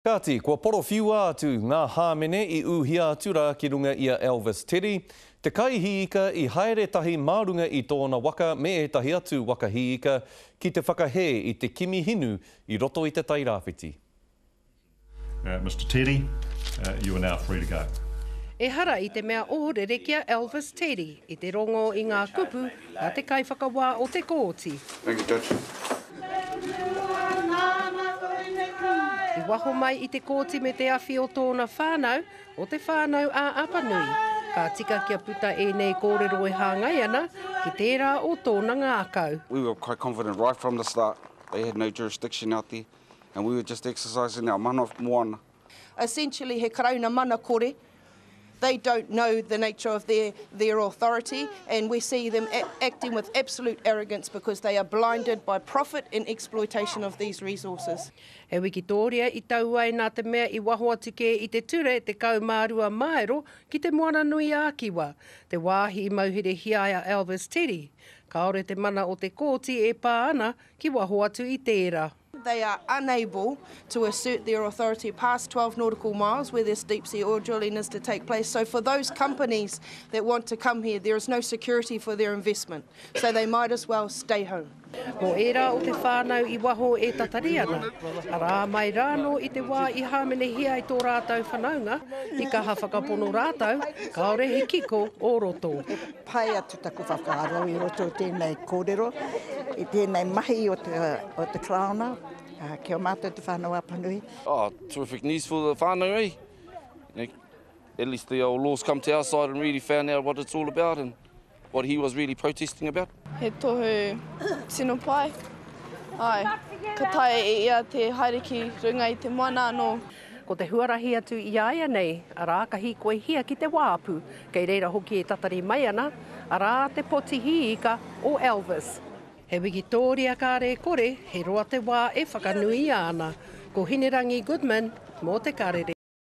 Kāti, kua porowhiua atu ngā hāmene i ūhia atu rā ki runga i a Elvis Teddy, te kaihiika i haere tahi mā runga i tōna waka me ētahi atu waka hiika ki te whakahē i te kimi hinu i roto i Te Tai Rāwhiti. Mister Teddy, you are now free to go. Ehara i te mea ohorere ki a Elvis Teddy i te rongo i ngā kupu a te kaiwhakawā o te kōti. Thank you, Judge. I waho mai i te kōti me te awhi o tōna whānau, o Te Whānau a Apanui. Ka tika kia puta ēnei kōrero e hāngai ana ki tērā o tōna ngākau. We were quite confident right from the start they had no jurisdiction out there and we were just exercising our mana moana. Essentially he Karauna mana kore, they don't know the nature of their, their authority and we see them acting with absolute arrogance because they are blinded by profit and exploitation of these resources. He wikitōria i tau ai nā te mea i waho atu kē i te ture 12 māero ki Te Moananui-a-Kiwa, te wāhi i mauherehia ai a Elvis Teddy. Kāore te mana o te kōti e pā ana ki waho atu i tērā. They are unable to assert their authority past 12 nautical miles where this deep sea oil drilling is to take place. So for those companies that want to come here, there is no security for their investment. So they might as well stay home. Mō ērā o te whānau i waho e tatari ana, arā, mai rānō i te wā i hāmenehia ai tō rātou whanaunga, i kaha whakapono rātou, kāore he kiko o roto. Pai atu taku whakaaro i roto i tēnei kōrero, i tēnei mahi o te, o te Karauna, ki a mātou Te Whānau Apanui. Oh, terrific news for the whānau, eh? You know, at least the old laws come to our side and really found out what it's all about and what he was really protesting about. He tohu tino pai. Ae, ka taea e ia te haere ki runga i te moana anō. Ko te huarahi atu i a ia nei, arā, ka hīkoihia ki te wāpu, kei reira hoki e tatari mai ana, arā, te poti hiika o Elvis. He wikitōria kāre kore, he roa te wā e whakanuia ana. Ko Hinerangi Goodman mō Te Karere.